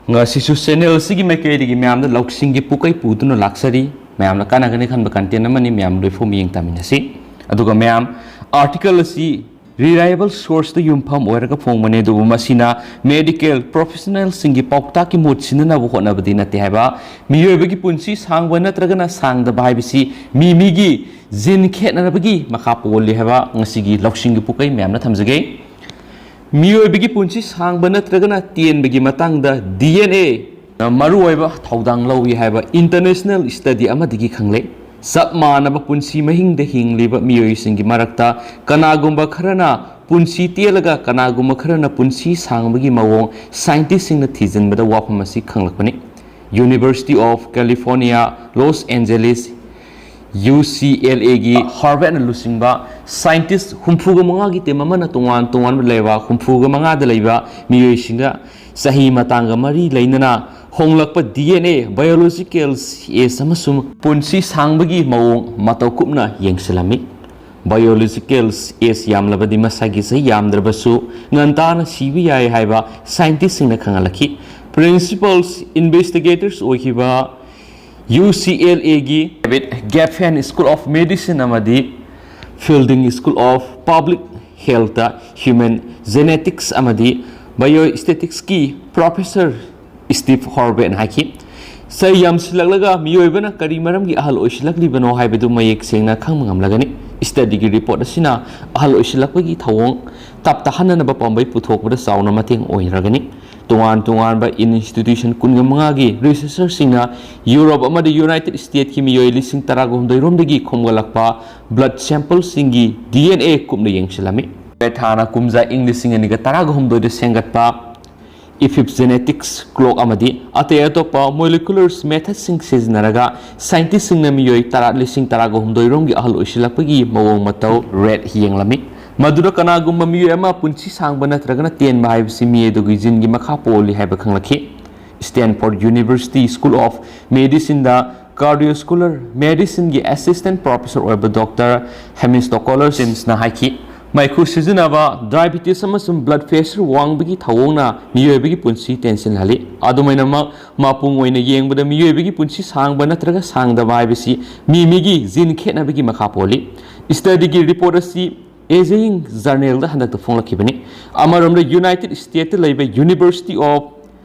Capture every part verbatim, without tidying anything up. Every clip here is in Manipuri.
ꯉꯁꯤꯁꯨ ꯆꯦꯅꯦꯜ ꯑꯁꯤꯒꯤ ꯃꯥꯏꯀꯩꯗꯒꯤ ꯃꯌꯥꯝꯗ ꯂꯧꯁꯤꯡꯒꯤ ꯄꯨꯀꯩ ꯄꯨꯗꯨꯅ ꯂꯥꯛꯆꯔꯤ꯫ ꯃꯌꯥꯝꯅ ꯀꯥꯟꯅꯒꯅꯤ ꯈꯟꯕ ꯀꯟꯇꯦꯟ ꯑꯃꯅꯤ, ꯃꯌꯥꯝ ꯂꯣꯏꯐꯥꯎ ꯃꯤꯠꯌꯦꯡ ꯇꯥꯃꯤꯟꯅꯁꯤ꯫ ꯑꯗꯨꯒ ꯃꯌꯥꯝ, ꯑꯥꯔꯇꯤꯀꯜ ꯑꯁꯤ ꯔꯤꯂꯥꯏꯕꯜ ꯁꯣꯔꯁꯇ ꯌꯨꯝꯐꯝ ꯑꯣꯏꯔꯒ ꯐꯣꯡꯕꯅꯤ, ꯑꯗꯨꯕꯨ ꯃꯁꯤꯅ ꯃꯦꯗꯤꯀꯦꯜ ꯄ꯭ꯔꯣꯐꯦꯁꯅꯦꯜꯁꯤꯡꯒꯤ ꯄꯥꯎꯇꯥꯛꯀꯤ ꯃꯍꯨꯠ ꯁꯤꯟꯅꯅꯕ ꯍꯣꯠꯅꯕꯗꯤ ꯅꯠꯇꯦ ꯍꯥꯏꯕ, ꯃꯤꯑꯣꯏꯕꯒꯤ ꯄꯨꯟꯁꯤ ꯁꯥꯡꯕ ꯅꯠꯇ꯭ꯔꯒꯅ ꯁꯥꯡꯗꯕ ꯍꯥꯏꯕꯁꯤ ꯃꯤ ꯃꯤꯒꯤ ꯖꯤꯟ ꯈꯦꯠꯅꯔꯕꯒꯤ ꯃꯈꯥ ꯄꯣꯜꯂꯤ ꯍꯥꯏꯕ ꯉꯁꯤꯒꯤ ꯂꯧꯁꯤꯡꯒꯤ ꯄꯨꯀꯩ ꯃꯌꯥꯝꯅ ꯊꯝꯖꯒꯦ꯫ ꯃꯤꯑꯣꯏꯕꯒꯤ ꯄꯨꯟꯁꯤ ꯁꯥꯡꯕ ꯅꯠꯇ꯭ꯔꯒꯅ ꯇꯦꯟꯕꯒꯤ ꯃꯇꯥꯡꯗ ꯗꯤ ꯑꯦꯟ ꯑꯦ ꯃꯔꯨꯑꯣꯏꯕ ꯊꯧꯗꯥꯡ ꯂꯧꯏ ꯍꯥꯏꯕ ꯏꯟꯇꯔꯅꯦꯁꯅꯦꯜ ꯁ꯭ꯇꯗꯤ ꯑꯃꯗꯒꯤ ꯈꯪꯂꯦ꯫ ꯆꯞ ꯃꯥꯟꯅꯕ ꯄꯨꯟꯁꯤ ꯃꯍꯤꯡꯗ ꯍꯤꯡꯂꯤꯕ ꯃꯤꯑꯣꯏꯁꯤꯡꯒꯤ ꯃꯔꯛꯇ ꯀꯅꯥꯒꯨꯝꯕ ꯈꯔꯅ ꯄꯨꯟꯁꯤ ꯇꯦꯜꯂꯒ ꯀꯅꯥꯒꯨꯝꯕ ꯈꯔꯅ ꯄꯨꯟꯁꯤ ꯁꯥꯡꯕꯒꯤ ꯃꯑꯣꯡ ꯁꯥꯏꯟꯇꯤꯁꯁꯤꯡꯅ ꯊꯤꯖꯤꯟꯕꯗ ꯋꯥꯐꯝ ꯑꯁꯤ ꯈꯪꯂꯛꯄꯅꯤ꯫ University of California, Los Angeles, U C L ꯑꯦꯒꯤ ꯍꯥꯔꯕꯔꯠꯅ ꯂꯨꯆꯤꯡꯕ ꯁꯥꯏꯟꯇꯤꯁ ꯍꯨꯝꯐꯨꯒ ꯃꯉꯥꯒꯤ ꯇꯤꯝ ꯑꯃꯅ ꯇꯣꯉꯥꯟ ꯇꯣꯉꯥꯟꯕ ꯂꯩꯕꯥꯛ ꯍꯨꯝꯐꯨꯒ ꯃꯉꯥꯗ ꯂꯩꯕ ꯃꯤꯑꯣꯏꯁꯤꯡꯗ ꯆꯍꯤ ꯃꯇꯥꯡꯒ ꯃꯔꯤ ꯂꯩꯅꯅ ꯍꯣꯡꯂꯛꯄ D N A, biological age ꯑꯃꯁꯨꯡ ꯄꯨꯟꯁꯤ ꯁꯥꯡꯕꯒꯤ ꯃꯑꯣꯡ ꯃꯇꯧ ꯀꯨꯞꯅ ꯌꯦꯡꯁꯤꯜꯂꯝꯃꯤ꯫ ꯕꯥꯏꯑꯣꯂꯣꯖꯤꯀꯦꯜ ꯑꯦꯖ ꯌꯥꯝꯂꯕꯗꯤ ꯃꯁꯥꯒꯤ ꯆꯍꯤ ꯌꯥꯝꯗ꯭ꯔꯕꯁꯨ ꯉꯟꯇꯥꯅ ꯁꯤꯕ ꯌꯥꯏ ꯍꯥꯏꯕ ꯁꯥꯏꯟꯇꯤꯁꯁꯤꯡꯅ ꯈꯪꯍꯜꯂꯛꯈꯤ꯫ ꯄ꯭ꯔꯤꯟꯁꯤꯄꯜ ꯏꯟꯚꯦꯁꯇꯤꯒꯦꯇꯔꯁ ꯑꯣꯏꯈꯤꯕ ꯌꯨ ꯁꯤ ꯑꯦꯜ ꯑꯦꯒꯤ ꯗꯦꯕꯤꯗ ꯒꯦꯐꯦꯟ ꯁ꯭ꯀꯨꯜ ꯑꯣꯐ ꯃꯦꯗꯤꯁꯤꯟ ꯑꯃꯗꯤ ꯐꯤꯜꯗꯤꯡ ꯁ꯭ꯀꯨꯜ ꯑꯣꯐ ꯄꯕ꯭ꯂꯤꯛ ꯍꯦꯜꯊꯇ ꯍ꯭ꯌꯨꯃꯦꯟ ꯖꯦꯅꯦꯇꯤꯛꯁ ꯑꯃꯗꯤ ꯕꯥꯏꯑꯣ ꯁ꯭ꯇꯦꯇꯤꯛꯁꯀꯤ ꯄ꯭ꯔꯣꯐꯦꯁꯔ ꯁ꯭ꯇꯤꯚ ꯍꯣꯔꯕꯦꯠꯅ ꯍꯥꯏꯈꯤ, ꯆꯍꯤ ꯌꯥꯝꯁꯤꯜꯂꯛꯂꯒ ꯃꯤꯑꯣꯏꯕꯅ ꯀꯔꯤ ꯃꯔꯝꯒꯤ ꯑꯍꯜ ꯑꯣꯏꯁꯤꯜꯂꯛꯂꯤꯕꯅꯣ ꯍꯥꯏꯕꯗꯨ ꯃꯌꯦꯛ ꯁꯦꯡꯅ ꯈꯪꯕ ꯉꯝꯂꯒꯅꯤ꯫ ꯁ꯭ꯇꯗꯤꯒꯤ ꯔꯤꯄꯣꯔꯠ ꯑꯁꯤꯅ ꯑꯍꯜ ꯑꯣꯏꯁꯤꯜꯂꯛꯄꯒꯤ ꯊꯧꯑꯣꯡ ꯇꯞ ꯇꯥꯍꯟꯅꯅꯕ ꯄꯥꯝꯕꯩ ꯄꯨꯊꯣꯛꯄꯗ ꯆꯥꯎꯅ ꯃꯇꯦꯡ ꯑꯣꯏꯔꯒꯅꯤ꯫ ꯇꯣꯉꯥꯟ ꯇꯣꯉꯥꯟꯕ ꯏꯟꯁꯇꯤꯇ꯭ꯌꯨꯁꯟ ꯀꯨꯟꯒ ꯃꯉꯥꯒꯤ ꯔꯤꯁꯔꯆꯔꯁꯤꯡꯅ ꯌꯨꯔꯣꯞ ꯑꯃꯗꯤ ꯌꯨꯅꯥꯏꯇꯦꯗ ꯁ꯭ꯇꯦꯠꯀꯤ ꯃꯤꯑꯣꯏ ꯂꯤꯁꯤꯡ ꯇꯔꯥꯒ ꯍꯨꯝꯗꯣꯏ ꯔꯣꯝꯗꯒꯤ ꯈꯣꯝꯒꯠꯂꯛꯄ ꯕ꯭ꯂꯗ ꯁꯦꯝꯄꯜꯁꯤꯡꯒꯤ ꯗꯤ ꯑꯦꯟ ꯑꯦ ꯀꯨꯞꯅ ꯌꯦꯡꯁꯤꯜꯂꯝꯃꯤ꯫ ꯕꯦꯊꯥꯅ ꯀꯨꯝꯖꯥ ꯏꯪ ꯂꯤꯁꯤꯡ ꯑꯅꯤꯒ ꯇꯔꯥꯒ ꯍꯨꯝꯗꯣꯏꯗ ꯁꯦꯝꯒꯠꯄ ꯏꯐꯤꯞ ꯖꯦꯅꯦꯇꯤꯛꯁ ꯀ꯭ꯂꯣꯛ ꯑꯃꯗꯤ ꯑꯇꯩ ꯑꯇꯣꯞꯄ ꯃꯣꯂꯤꯀꯨꯂꯔ ꯃꯦꯊꯗꯁꯤꯡ ꯁꯤꯖꯤꯟꯅꯔꯒ ꯁꯥꯏꯟꯇꯤꯁꯁꯤꯡꯅ ꯃꯤꯑꯣꯏ ꯇꯔꯥ, ꯂꯤꯁꯤꯡ ꯇꯔꯥꯒ ꯍꯨꯝꯗꯣꯏ ꯔꯣꯝꯒꯤ ꯑꯍꯜ ꯑꯣꯏꯁꯤꯜꯂꯛꯄꯒꯤ ꯃꯑꯣꯡ ꯃꯇꯧ ꯔꯦꯠ ꯌꯦꯡꯂꯝꯃꯤ꯫ ꯃꯗꯨꯗ ꯀꯅꯥꯒꯨꯝꯕ ꯃꯤꯑꯣꯏ ꯑꯃ ꯄꯨꯟꯁꯤ ꯁꯥꯡꯕ ꯅꯠꯇ꯭ꯔꯒꯅ ꯇꯦꯟꯕ ꯍꯥꯏꯕꯁꯤ ꯃꯤ ꯑꯗꯨꯒꯤ ꯖꯤꯟꯒꯤ ꯃꯈꯥ ꯄꯣꯜꯂꯤ ꯍꯥꯏꯕ ꯈꯪꯂꯛꯈꯤ꯫ ꯁ꯭ꯇꯦꯟꯐꯣꯔꯗ ꯌꯨꯅꯤꯚꯔꯁꯤꯇꯤ ꯁ꯭ꯀꯨꯜ ꯑꯣꯐ ꯃꯦꯗꯤꯁꯤꯟꯗ ꯀꯥꯔꯗꯤꯑꯣꯁ꯭ꯀꯨꯂꯔ ꯃꯦꯗꯤꯁꯤꯟꯒꯤ ꯑꯦꯁꯤꯁꯇꯦꯟꯠ ꯄ꯭ꯔꯣꯐꯦꯁꯔ ꯑꯣꯏꯕ ꯗꯣꯛꯇꯔ ꯍꯦꯃꯤꯁꯇꯣꯀꯣꯂꯔ ꯁꯤꯝꯁꯅ ꯍꯥꯏꯈꯤ, ꯃꯩꯈꯨ ꯁꯤꯖꯤꯟꯅꯕ, ꯗꯥꯏꯕꯤꯇꯤꯁ ꯑꯃꯁꯨꯡ ꯕ꯭ꯂꯗ ꯄ꯭ꯔꯦꯁꯔ ꯋꯥꯡꯕꯒꯤ ꯊꯧꯑꯣꯡꯅ ꯃꯤꯑꯣꯏꯕꯒꯤ ꯄꯨꯟꯁꯤ ꯇꯦꯟꯁꯤꯜꯍꯜꯂꯤ꯫ ꯑꯗꯨꯃꯥꯏꯅꯃꯛ, ꯃꯄꯨꯡ ꯑꯣꯏꯅ ꯌꯦꯡꯕꯗ ꯃꯤꯑꯣꯏꯕꯒꯤ ꯄꯨꯟꯁꯤ ꯁꯥꯡꯕ ꯅꯠꯇ꯭ꯔꯒ ꯁꯥꯡꯗꯕ ꯍꯥꯏꯕꯁꯤ ꯃꯤ ꯃꯤꯒꯤ ꯖꯤꯟ ꯈꯦꯠꯅꯕꯒꯤ ꯃꯈꯥ ꯄꯣꯜꯂꯤ꯫ ꯁ꯭ꯇꯗꯤꯒꯤ ꯔꯤꯄꯣꯔꯠ ꯑꯁꯤ ꯑꯦꯖꯤꯡ ꯖꯔꯅꯦꯜꯗ ꯍꯟꯗꯛꯇ ꯐꯣꯡꯂꯛꯈꯤꯕꯅꯤ꯫ ꯑꯃꯔꯣꯝꯗ, ꯌꯨꯅꯥꯏꯇꯦꯗ ꯁ꯭ꯇꯦꯠꯇ ꯂꯩꯕ University of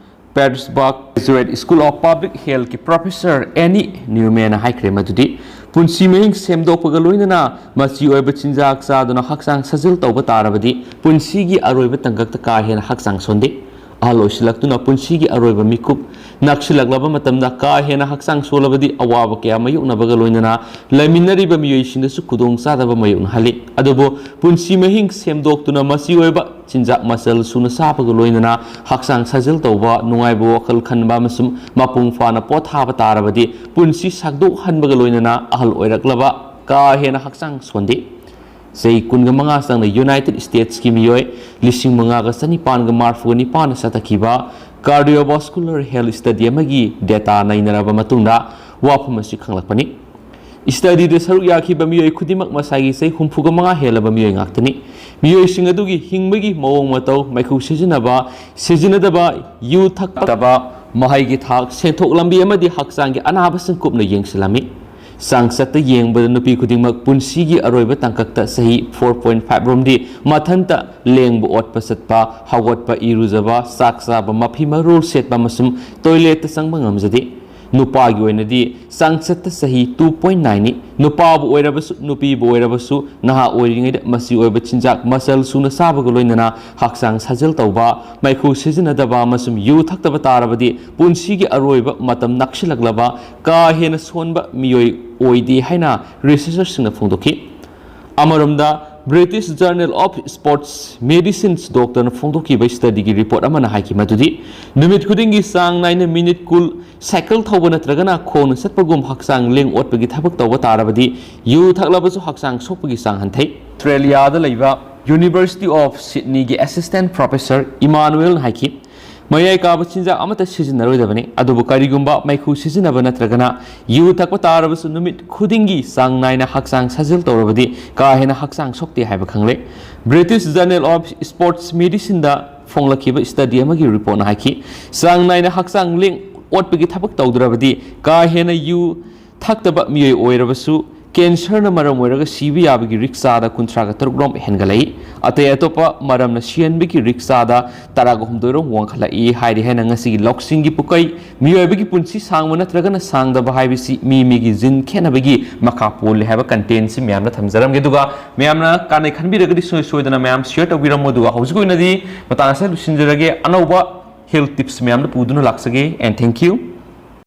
Pittsburgh Graduate School of Public Healthꯀꯤ ꯄ꯭ꯔꯣꯐꯦꯁꯔ ꯑꯦꯅꯤ ꯅ꯭ꯌꯨꯃꯦꯟꯅ ꯍꯥꯏꯈ꯭ꯔꯦ ꯃꯗꯨꯗꯤ, ꯄꯨꯟꯁꯤ ꯃꯍꯤꯡ ꯁꯦꯝꯗꯣꯛꯄꯒ ꯂꯣꯏꯅꯅ ꯃꯆꯤ ꯑꯣꯏꯕ ꯆꯤꯟꯖꯥꯛ ꯆꯥꯗꯨꯅ ꯍꯛꯆꯥꯡ ꯁꯥꯖꯦꯜ ꯇꯧꯕ ꯇꯥꯔꯕꯗꯤ, ꯄꯨꯟꯁꯤꯒꯤ ꯑꯔꯣꯏꯕ ꯇꯥꯡꯀꯛꯇ ꯀꯥ ꯍꯦꯟꯅ ꯍꯛꯆꯥꯡ ꯁꯣꯟꯗꯦ꯫ ꯑꯍꯜ ꯑꯣꯏꯁꯤꯜꯂꯛꯇꯨꯅ ꯄꯨꯟꯁꯤꯒꯤ ꯑꯔꯣꯏꯕ ꯃꯤꯀꯨꯞ ꯅꯛꯁꯤꯜꯂꯛꯂꯕ ꯃꯇꯝꯗ ꯀꯥ ꯍꯦꯟꯅ ꯍꯛꯆꯥꯡ ꯁꯣꯜꯂꯕꯗꯤ, ꯑꯋꯥꯕ ꯀꯌꯥ ꯃꯥꯌꯣꯛꯅꯕꯒ ꯂꯣꯏꯅꯅ ꯂꯩꯃꯤꯟꯅꯔꯤꯕ ꯃꯤꯑꯣꯏꯁꯤꯡꯗꯁꯨ ꯈꯨꯗꯣꯡꯆꯥꯗꯕ ꯃꯥꯌꯣꯛꯅꯍꯜꯂꯤ꯫ ꯑꯗꯨꯕꯨ ꯄꯨꯟꯁꯤ ꯃꯍꯤꯡ ꯁꯦꯝꯗꯣꯛꯇꯨꯅ ꯃꯆꯤ ꯑꯣꯏꯕ ꯆꯤꯟꯖꯥꯛ ꯃꯆꯜ ꯁꯨꯅ ꯆꯥꯕꯒ ꯂꯣꯏꯅꯅ ꯍꯛꯆꯥꯡ ꯁꯥꯖꯦꯜ ꯇꯧꯕ, ꯅꯨꯡꯉꯥꯏꯕ ꯋꯥꯈꯜ ꯈꯟꯕ ꯑꯃꯁꯨꯡ ꯃꯄꯨꯡ ꯐꯥꯅ ꯄꯣꯊꯥꯕ ꯇꯥꯔꯕꯗꯤ, ꯄꯨꯟꯁꯤ ꯁꯥꯡꯗꯣꯛꯍꯟꯕꯒ ꯂꯣꯏꯅꯅ ꯑꯍꯜ ꯑꯣꯏꯔꯛꯂꯕ ꯀꯥ ꯍꯦꯟꯅ ꯍꯛꯆꯥꯡ ꯁꯣꯟꯗꯦ꯫ ꯆꯍꯤ ꯀꯨꯟꯒ ꯃꯉꯥ ꯆꯪꯅ ꯌꯨꯅꯥꯏꯇꯦꯗ ꯁ꯭ꯇꯦꯠꯁꯀꯤ ꯃꯤꯑꯣꯏ ꯂꯤꯁꯤꯡ ꯃꯉꯥꯒ ꯆꯅꯤꯄꯥꯟꯒ ꯃꯔꯤꯐꯨ ꯅꯤꯄꯥꯟꯅ ꯆꯠꯊꯈꯤꯕ cardiovascular health study ꯑꯃꯒꯤ data ꯅꯩꯅꯔꯕ ꯃꯇꯨꯡꯗ ꯋꯥꯐꯝ ꯑꯁꯤ ꯈꯪꯂꯛꯄꯅꯤ꯫ ꯁ꯭ꯇꯗꯤꯗ ꯁꯔꯨꯛ ꯌꯥꯈꯤꯕ ꯃꯤꯑꯣꯏ ꯈꯨꯗꯤꯡꯃꯛ ꯃꯁꯥꯒꯤ ꯆꯍꯤ ꯍꯨꯝꯐꯨꯒ ꯃꯉꯥ ꯍꯦꯜꯂꯕ ꯃꯤꯑꯣꯏ ꯉꯥꯛꯇꯅꯤ꯫ ꯃꯤꯑꯣꯏꯁꯤꯡ ꯑꯗꯨꯒꯤ ꯍꯤꯡꯕꯒꯤ ꯃꯑꯣꯡ ꯃꯇꯧ, ꯃꯩꯈꯨ ꯁꯤꯖꯤꯟꯅꯕ, ꯁꯤꯖꯤꯟꯅꯗꯕ, ꯌꯨ ꯊꯛꯇꯕ, ꯃꯍꯩꯒꯤ ꯊꯥꯛ, ꯁꯦꯟꯊꯣꯛ ꯂꯝꯕꯤ ꯑꯃꯗꯤ ꯍꯛꯆꯥꯡꯒꯤ ꯑꯅꯥꯕꯁꯤꯡ ꯀꯨꯞꯅ ꯌꯦꯡꯁꯤꯜꯂꯝꯃꯤ꯫ ꯆꯥꯡꯆꯠꯇ ꯌꯦꯡꯕꯗ, ꯅꯨꯄꯤ ꯈꯨꯗꯤꯡꯃꯛ ꯄꯨꯟꯁꯤꯒꯤ ꯑꯔꯣꯏꯕ ꯇꯥꯡꯀꯛꯇ ꯆꯍꯤ four point five ꯔꯣꯝꯗꯤ ꯃꯊꯟꯇ ꯂꯦꯡꯕ ꯑꯣꯠꯄ ꯆꯠꯄ, ꯍꯧꯒꯠꯄ, ꯏꯔꯨꯖꯕ, ꯆꯥꯛ ꯆꯥꯕ, ꯃꯐꯤ ꯃꯔꯣꯜ ꯁꯦꯠꯄ ꯑꯃꯁꯨꯡ ꯇꯣꯏꯂꯦꯠꯇ ꯆꯪꯕ ꯉꯝꯖꯗꯦ꯫ ꯅꯨꯄꯥꯒꯤ ꯑꯣꯏꯅꯗꯤ ꯆꯥꯡꯆꯠꯇ ꯆꯍꯤ two point nineꯅꯤ꯫ ꯅꯨꯄꯥꯕꯨ ꯑꯣꯏꯔꯕꯁꯨ, ꯅꯨꯄꯤꯕꯨ ꯑꯣꯏꯔꯕꯁꯨ, ꯅꯍꯥ ꯑꯣꯏꯔꯤꯉꯩꯗ ꯃꯆꯤ ꯑꯣꯏꯕ ꯆꯤꯟꯖꯥꯛ ꯃꯆꯜ ꯁꯨꯅ ꯆꯥꯕꯒ ꯂꯣꯏꯅꯅ ꯍꯛꯆꯥꯡ ꯁꯥꯖꯦꯜ ꯇꯧꯕ, ꯃꯩꯈꯨ ꯁꯤꯖꯤꯟꯅꯗꯕ ꯑꯃꯁꯨꯡ ꯌꯨ ꯊꯛꯇꯕ ꯇꯥꯔꯕꯗꯤ, ꯄꯨꯟꯁꯤꯒꯤ ꯑꯔꯣꯏꯕ ꯃꯇꯝ ꯅꯛꯁꯤꯜꯂꯛꯂꯕ ꯀꯥ ꯍꯦꯟꯅ ꯁꯣꯟꯕ ꯃꯤꯑꯣꯏ ꯑꯣꯏꯗꯦ ꯍꯥꯏꯅ ꯔꯤꯁꯔꯆꯔꯁꯤꯡꯅ ꯐꯣꯡꯗꯣꯛꯈꯤ꯫ ꯑꯃꯔꯣꯝꯗ, British Journal of Sports Medicine's ꯗꯣꯛꯇꯔꯅ ꯐꯣꯡꯗꯣꯛꯈꯤꯕ ꯁ꯭ꯇꯗꯤꯒꯤ ꯔꯤꯄꯣꯔꯠ ꯑꯃꯅ ꯍꯥꯏꯈꯤ ꯃꯗꯨꯗꯤ, ꯅꯨꯃꯤꯠ ꯈꯨꯗꯤꯡꯒꯤ ꯆꯥꯡ ꯅꯥꯏꯅ ꯃꯤꯅꯤꯠ ꯀꯨꯟ ꯁꯥꯏꯀꯜ ꯊꯧꯕ ꯅꯠꯇ꯭ꯔꯒꯅ ꯈꯣꯡꯅ ꯆꯠꯄꯒꯨꯝ ꯍꯛꯆꯥꯡ ꯂꯦꯡ ꯑꯣꯠꯄꯒꯤ ꯊꯕꯛ ꯇꯧꯕ ꯇꯥꯔꯕꯗꯤ, ꯌꯨ ꯊꯛꯂꯕꯁꯨ ꯍꯛꯆꯥꯡ ꯁꯣꯛꯄꯒꯤ ꯆꯥꯡ ꯍꯟꯊꯩ꯫ ꯑꯁꯇ꯭ꯔꯦꯂꯤꯌꯥꯗ ꯂꯩꯕ University of Sydneyꯒꯤ assistant professor ꯏꯃꯥꯅꯨꯑꯦꯜꯅ ꯍꯥꯏꯈꯤ, ꯃꯌꯥꯏ ꯀꯥꯕ ꯆꯤꯟꯖꯥꯛ ꯑꯃꯠꯇ ꯁꯤꯖꯤꯟꯅꯔꯣꯏꯗꯕꯅꯤ꯫ ꯑꯗꯨꯕꯨ ꯀꯔꯤꯒꯨꯝꯕ ꯃꯩꯈꯨ ꯁꯤꯖꯤꯟꯅꯕ ꯅꯠꯇ꯭ꯔꯒꯅ ꯌꯨ ꯊꯛꯄ ꯇꯥꯔꯕꯁꯨ, ꯅꯨꯃꯤꯠ ꯈꯨꯗꯤꯡꯒꯤ ꯆꯥꯡ ꯅꯥꯏꯅ ꯍꯛꯆꯥꯡ ꯁꯥꯖꯦꯜ ꯇꯧꯔꯕꯗꯤ ꯀꯥ ꯍꯦꯟꯅ ꯍꯛꯆꯥꯡ ꯁꯣꯛꯇꯦ ꯍꯥꯏꯕ ꯈꯪꯂꯦ꯫ British Journal of Sports Medicineꯗ ꯐꯣꯡꯂꯛꯈꯤꯕ study ꯑꯃꯒꯤ reportꯅ ꯍꯥꯏꯈꯤ, ꯆꯥꯡ ꯅꯥꯏꯅ ꯍꯛꯆꯥꯡ ꯂꯦꯡ ꯑꯣꯠꯄꯒꯤ ꯊꯕꯛ ꯇꯧꯗ꯭ꯔꯕꯗꯤ ꯀꯥ ꯍꯦꯟꯅ ꯌꯨ ꯊꯛꯇꯕ ꯃꯤꯑꯣꯏ ꯑꯣꯏꯔꯕꯁꯨ, cancerꯅ ꯃꯔꯝ ꯑꯣꯏꯔꯒ ꯁꯤꯕ ꯌꯥꯕꯒꯤ risk ꯆꯥꯗ ꯀꯨꯟꯊ꯭ꯔꯥꯒ ꯇꯔꯨꯛ ꯔꯣꯝ ꯍꯦꯟꯒꯠꯂꯛꯏ꯫ ꯑꯇꯩ ꯑꯇꯣꯞꯄ ꯃꯔꯝꯅ ꯁꯤꯍꯟꯕꯒꯤ risk ꯆꯥꯗ ꯇꯔꯥꯒ ꯍꯨꯝꯗꯣꯏ ꯔꯣꯝ ꯋꯥꯡꯈꯠꯂꯛꯏ ꯍꯥꯏꯔꯤ꯫ ꯍꯥꯏꯅ ꯉꯁꯤꯒꯤ ꯂꯧꯁꯤꯡꯒꯤ ꯄꯨꯀꯩ, ꯃꯤꯑꯣꯏꯕꯒꯤ ꯄꯨꯟꯁꯤ ꯁꯥꯡꯕ ꯅꯠꯇ꯭ꯔꯒꯅ ꯁꯥꯡꯗꯕ ꯍꯥꯏꯕꯁꯤ ꯃꯤ ꯃꯤꯒꯤ gene ꯈꯦꯠꯅꯕꯒꯤ ꯃꯈꯥ ꯄꯣꯜꯂꯤ ꯍꯥꯏꯕ contentꯁꯤ ꯃꯌꯥꯝꯅ ꯊꯝꯖꯔꯝꯒꯦ꯫ ꯑꯗꯨꯒ ꯃꯌꯥꯝꯅ ꯀꯥꯟꯅꯩ ꯈꯟꯕꯤꯔꯒꯗꯤ ꯁꯣꯏ ꯁꯣꯏꯗꯅ ꯃꯌꯥꯝ share ꯇꯧꯕꯤꯔꯝꯃꯣ꯫ ꯑꯗꯨꯒ ꯍꯧꯖꯤꯛ ꯑꯣꯏꯅꯗꯤ ꯃꯇꯥꯡ ꯑꯁꯤꯗ ꯂꯣꯏꯁꯤꯟꯖꯔꯒꯦ꯫ ꯑꯅꯧꯕ health tips ꯃꯌꯥꯝꯗ ꯄꯨꯗꯨꯅ ꯂꯥꯛꯆꯒꯦ꯫ And thank you꯫